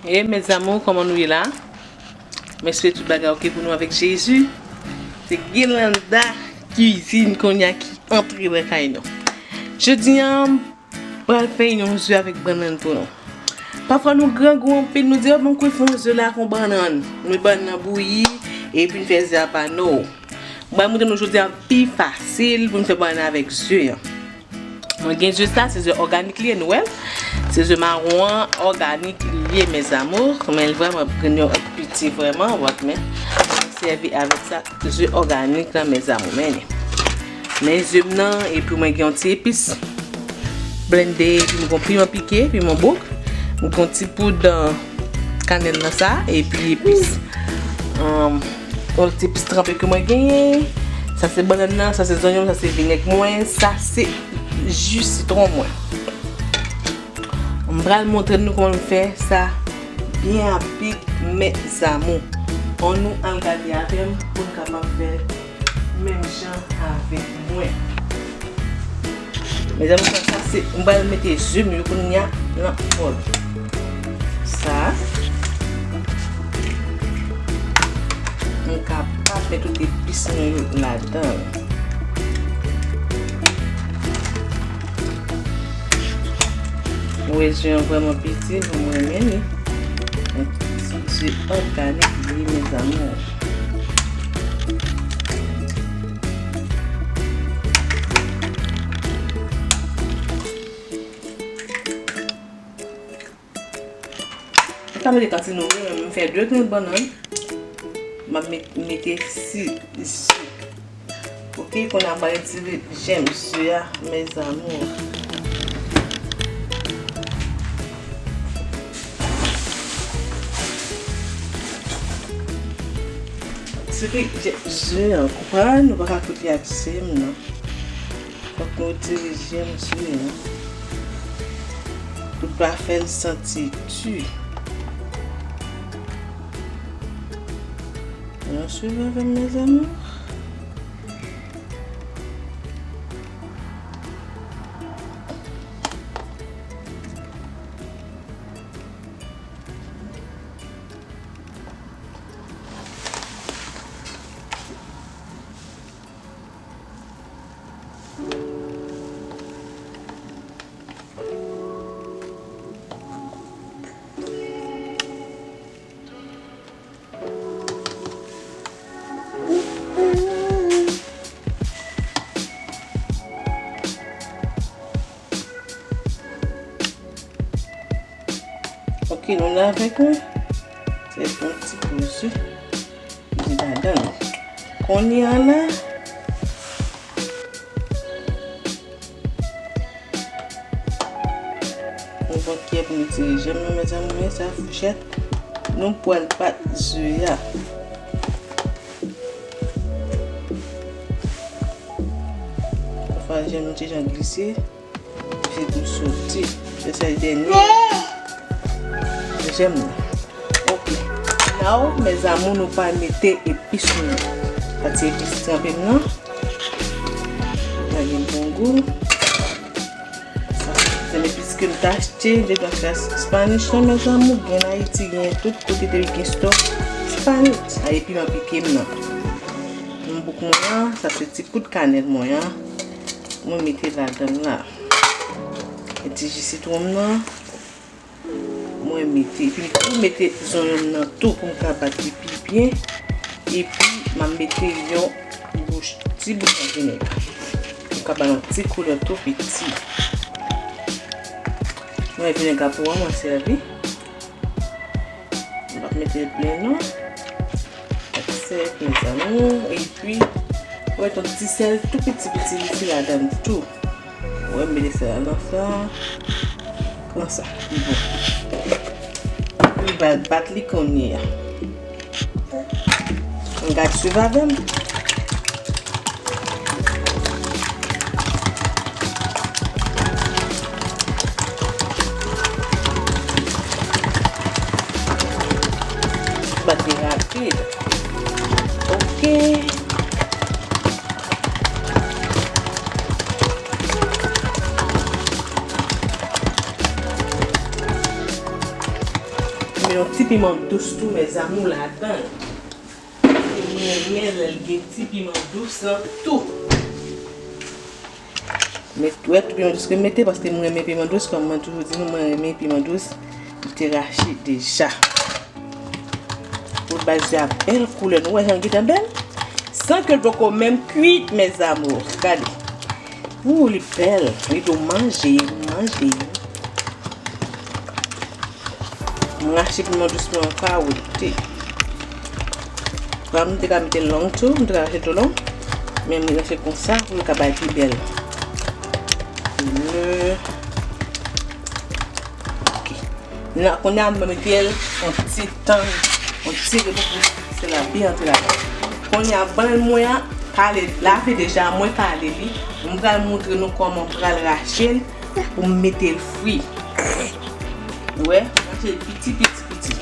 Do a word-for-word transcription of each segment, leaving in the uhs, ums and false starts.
E mes amours, kòman nou ye la? M espere tout bagay oke pou nou avèk Jezi. Se Guilanda Cuisine kounye a ki antre nan kay nou. Jodi a, m pral fè yon ze avèk bannann pou nou. Pafwa nou grangou anpil, nou di, "Oh, ban m kwe fè yon ze la ak yon bannann." Nou met bannann nan bouyi, epi n fè ze a pa nou. M pral montre nou jodi a pi fasil pou n fè bannann avèk ze an. Mwen gen ze sa, se ze òganik li ye, nou wè l. Se ze mawon an, òganik li ye, mes amours. Men l vrèman piti vrèman, wòt men. Mwen sèvi avèk sa, ze òganik la, mes amours. Men, men ze m nan, epi mwen gen yon ti epis blende, epi mwen gen yon piman pike, piman bouk. Mwen gen yon ti poud, euh, kanèl nan sa, epi epis, um, yon ti epis tranpe ke mwen genyen. Sa se bannann nan, sa se zonyon, sa se vinèg mwen, sa se ji sitwon mwen. M pral montre nou kòman m fè sa byen rapid, mes amours. Ann nou al gade avè m pou n kapab fè menm jan avèk mwen. Mes amours, sa se, m pral mete ze m yo kounye a nan bòl. Sa, m kapab met tout epis mwen yo ladan l. Ou wè ze an vrèman piti, mwen renmen li. Yon ti ze òganik li, mes amours. Ou ka mete kantite nou vle, men m fè de grenn bannann. M ap met, mete si, si. Oke, kounye a m pral retire jèm ze a, mes amours. Retire jèm ze an, konprann? Nou pa ka koute ak ze m nan. Fòk nou retire jèm ze an. Pou l pa fè l santi di. Ann swiv avè m, mes amours. Oke, nou la avèk mwen. Se yon ti kou ze. Li ladan l. Kounye a la, nou pran kiyè pou nou tire jèm nan, mes amours, men sa fouchèt. Nou pral bat ze a. Pafwa jèm nou ti jan glise. Epi pou soti. Se sèl dènye jèm nan. Ok. Now, mes amours, nou pral mete epis nou yo. Pati epis tranpe m nan. Sa gen bon gou. Sa se epis ke m t achte depi m achte Spanish lan, mes amours. Gen Ayiti, gen tout kote depi gen store Spanish. Sa e piman pike m nan. M bouk mwen an, sa se ti poud kanèl mwen an. Mwen mete ladan l la. E ti ji sitwon m nan, mwen mete. Epi m tou mete zonyon m nan tou pou m ka bat li pi byen. Epi m ap mete yon bouch, ti bouchon vinèg. Pou m ka ba l yon ti koulè tou piti. Mwen vinèg a pou an mwen sèvi. M p ap mete l plen non. Ak sèl, mes amours. Epi, ou wè yon ti sèl tou piti piti li ladan l tou. Ou wè m mete sèl la nan sa. Konsa, li bon. M pral bat li kounye a. Ann gade, swiv avè m. Bat li rapid. Ok. Met yon Ti piman dous tou, mes amours, ladan l. Mwen renmen lè l gen ti piman dous lan tou. Met, wè, tout piman dous ke m mete, paske mwen renmen piman dous, kòm mwen toujou di nou, mwen renmen piman dous. M te rache deja. Pou l bay zye a bèl koulè, nou wè jan l gentan bèl? San ke l poko menm kuit, mes amours. Gade. Ooh, li bèl. Li dou manje, manje. M rache piman dous mwen an kawote. Vwa m te ka mete l long tou, m te ka rache tou long. Men m rache konsa pou l ka bay pi bèl koulè. Ok. Nan, kounye a, mwen mete l yon ti tan, yon ti repo pou sèl la byen antre ladan. Kounye a, bannann mwen an, pale, lave deja, mwen pale li. Mwen pral montre nou kòman m pral rache l pou m mete l fri. Ou wè, m rache l piti, piti, piti.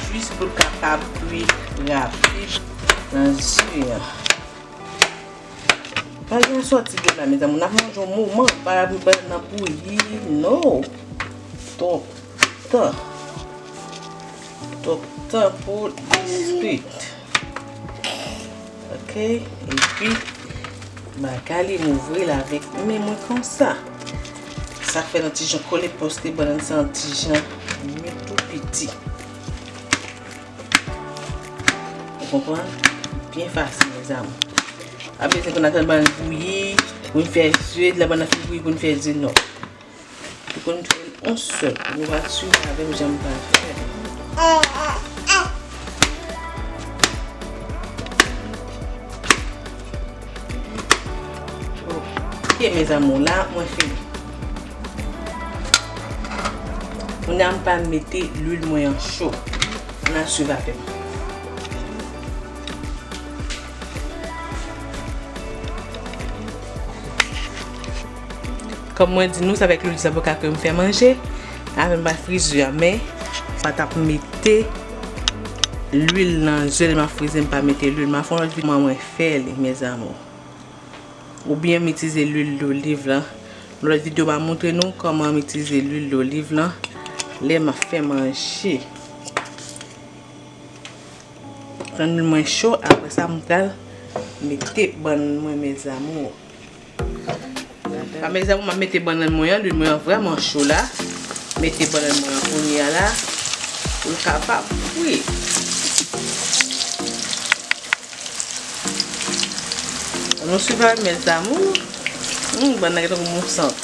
Jis pou l kapab kwi rapid nan zye an. Pa gen sòti de la, mezanmi. N ap manje yon moman, pa pou bannann nan bouyi, no. Twòp tan. Twòp tan pou diskit. Ok, epi bagay li, m ouvri l avèk men mwen konsa. Sa fè l yon ti jan kole, paske bannann sa yon ti jan mi tou piti. Ou konprann? Byen fasil, mezanmi. Pa bezwen konn atann bannann bouyi pou n fè zye, lè bannann fin bouyi pou n fè zye, non. Pou konn fè l yon sèl, nou va swiv avè m jan m pral fè l. Ok, mes amours, la, mwen fini. Kounye a, m pral mete lwil mwen an cho. Ann al swiv avè m. Kòm mwen di nou, se avèk lwil zaboka ke m fè manje. Avè m pa frize a, men m pa t ap mete lwil nan zye, lè m ap frize, m pa mete lwil. M a fè yon lòt videyo kòman mwen fè li, mes amours. Oubyen m itilize lwil doliv lan. Nan lòt videyo, m a montre nou kòman m itilize lwil doliv lan lè m ap fè manje. Tann lwil mwen cho, apre sa, m pral mete bannann mwen, mes amours. A, mes amours, m ap mete bannann mwen an, lwil mwen an vrèman cho la. Mete bannann mwen an kounye a la, pou l kapab fri. Ann swiv avè m, mes amours. Hmm, bannann nan gen tankou bon sant.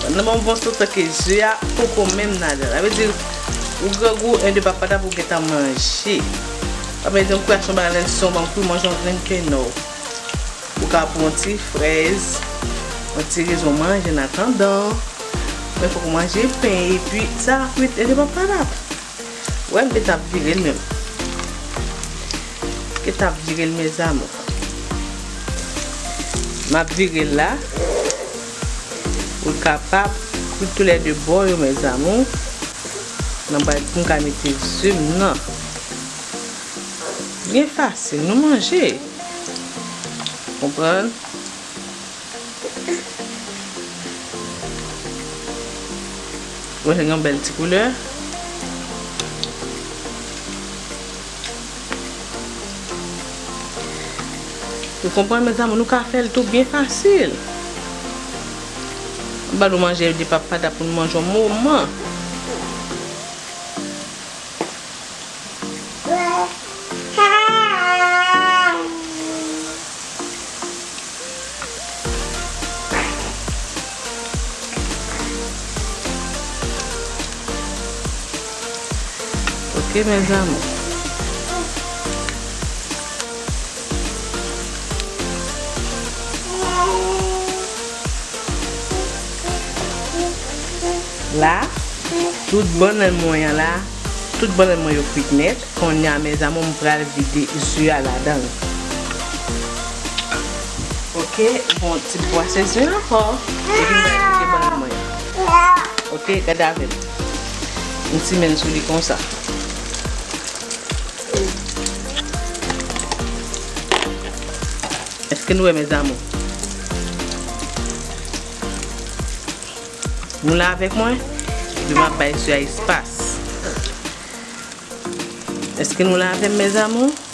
Bannann nan bon sant, tankou zye a poko menm ladan l. Sa vle di, ou grangou, en de papata pou w gentan manje. Sa vle di, yon kwasyon bannann, si w ban m kwi, manje yon grenn kenò. Ou ka pran yon ti frèz, yon ti rezon manje an atandan. Men fòk ou manje pen, epi sa ap kwit, en de papata. Wè, m te t ap vire l menm. M te t ap vire l, mes amours. M ap vire l la. Pou l kapab kwit toulède bò yo, mes amours. Nan bay pou m ka mete zye m nan. Byen fasil, nou manje. Konprann? Mwen gen yon bèl ti koulè. Ou konprann, mes amours, nou ka fè l tou byen fasil. Anba nou manje de papata pou nou manje yon moman. Ok, mes amours. La, tout bannann mwen an la, tout bannann mwen yo kwit nèt. Kounye a, mes amours, m pral vide zye a ladan l. Ok, bon, ti bwase zye ankò. Epi m pral vide bannann mwen. Ok, gade avè m. M simen l sou li konsa. Èske nou wè, mes amours? Nou la avèk mwen? M ap bay sè a espas. Èske nou la avè m, mes amours?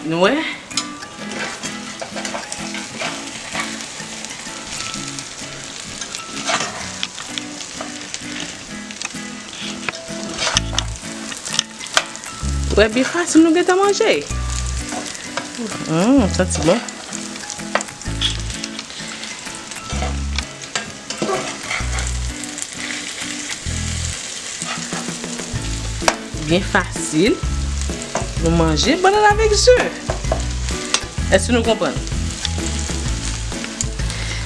Nou wè? Wè, byen fasil, nou gentan manje. Mm, santi bon. Byen fasil. Nou manje bannann avèk ze. Èske nou konprann?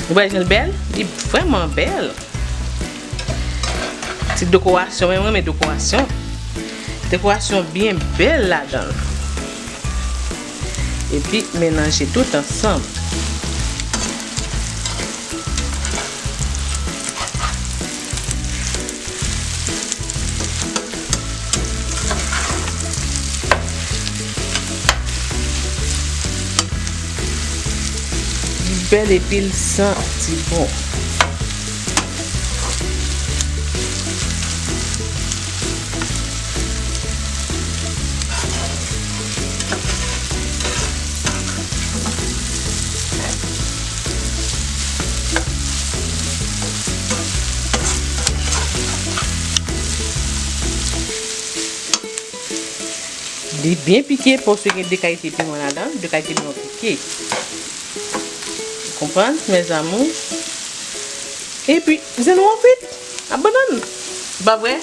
Nou wè jan l bèl? Li vrèman bèl. Ti dekorasyon, mwen renmen dekorasyon. Dekorasyon byen bèl ladan l. Epi melanje tout ansanm. Li bèl epi l santi bon. Li byen pike, paske gen de kalite piman ladan, de kalite piman pike. Konprann, mes amours? Epi, ze nou an frit, ak bannann. Pa vre?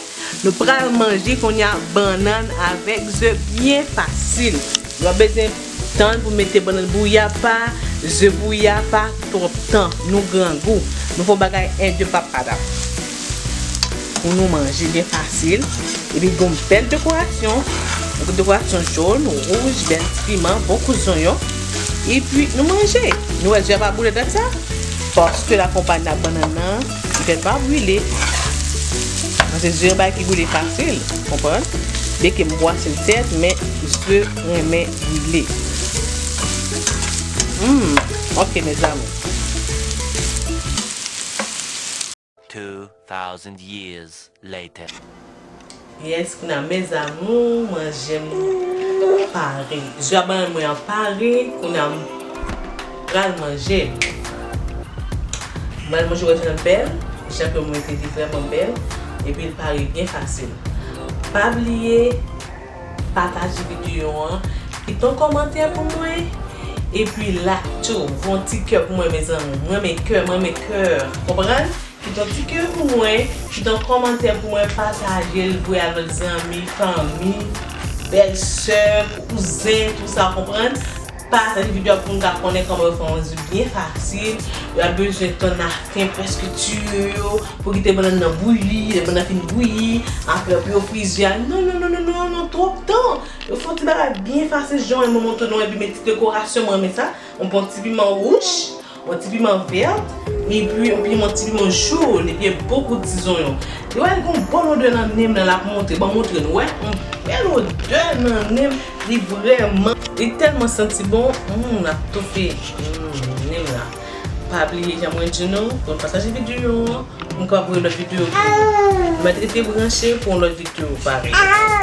Nou pral manje kounye a bannann avèk ze byen fasil. Nou ap bezwen tann pou mete bannann bouyi apa, ze bouyi apa, twòp tan. Nou grangou. Nou fè yon bagay en de papada. Pou nou manje byen fasil. Epi gon bèl dekorasyon. Yon dekorasyon jòn, wouj, bèl ti piman, bon kou zonyon. Epi nou manje. Nou wè ze a pa boule tèt sa? Paske l akonpanye ak bannann nan, li fè l pa brile. Paske ze yon bagay ki brile fasil, konprann? Byenke m bwase l tèt, men ze renmen brile. Hmm, ok, mes amours. Two thousand years later. Yes, kounye a, mes amours, manje m pare. Ze a bannann mwen an pare, kounye a m pral manje. M pral manje, wè jan l bèl, jan ke mwen te di, vrèman bèl, epi l pare byen fasil. Pa bliye pataje videyo an, kite yon kòmantè pou mwen, epi like tou, fè yon ti kè pou mwen, mes amours. Mwen renmen kè, mwen renmen kè. Konprann? Kite yon ti kè pou mwen, kite yon kòmantè pou mwen, pataje l, voye al lòt zanmi, fanmi, bèlsè, kouzen, tout sa, konprann? Pataje videyo a pou moun ka konnen kòman yo fè yon ze byen fasil. Yo ap bezwen tann lafen prèske tiye yo pou kite bannann nan bouyi. Lè bannann nan fin bouyi, apre pou yo fri ze a. Non, non, non, non, non, non, twòp tan. Yo fè yon ti bagay byen fasil, jan mwen montre nou, epi met ti dekorasyon, mwen renmen sa. Yon bon ti piman wouj, yon ti piman vèt, epi yon piman, ti piman jòn, epi bokou ti zonyon. Li wè l gon bòn odè nan nen m nan, l ap monte, ban m montre nou, wè, yon bèl odè nan nen m, li vrèman, li tèlman santi bon, mm, l ap toufe, mm, nen m la. Pa bliye, jan mwen di nou, pou n pataje videyo an, pou n kapab voye lòt videyo pou nou. Mèt rete branche pou yon lòt videyo parèy.